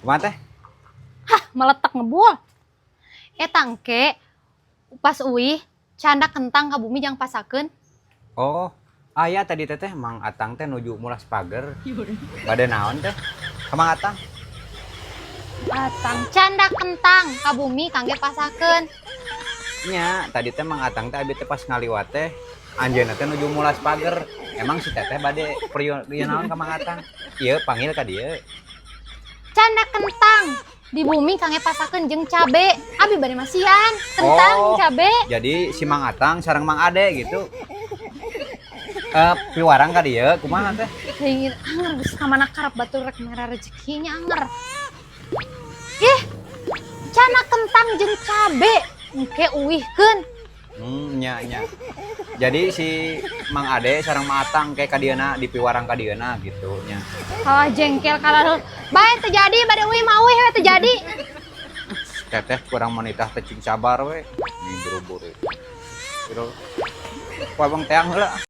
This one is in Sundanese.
Kumaha, Teh? Hah, meletak ngebul. Eta engke pas uih candak kentang ka bumi jang pasakeun. Oh, aya tadi Teteh, Mang Atang teh nuju mulas pager. Bade naon, Teh? Ka Mang Atang? Atang candak kentang ka bumi kangge pasakeun. Nya, tadi teh Mang Atang teh abi teh pas ngaliwat teh anjeunna teh nuju mulas pager. Emang si Teteh bade perlu ieu naon ka Mang Atang? Ieu panggil ka dieu. Candak kentang di bumi kangge pasakeun jeung cabe. Abi bade masihan kentang Oh. cabe. Jadi si Mang Atang sareng Mang Ade gitu. Eh, piwarang ka dieu kumaha, Teh? Ingin anger geus ka mana karep batur rek mere rezekinya anger. Ih, candak kentang jeung cabe engke uihkeun. Nya nya. Jadi si Mang Ade sareng Mang Atang kayak kadieuna di piwarang kadieuna gitu nya. Kalah jengkel kalah. Bae teu jadi, bade uih mah uih we teu jadi. Teteh kurang menitah teh cing sabar we. Nih buru-buru. Gitu. Ku abang teang heula.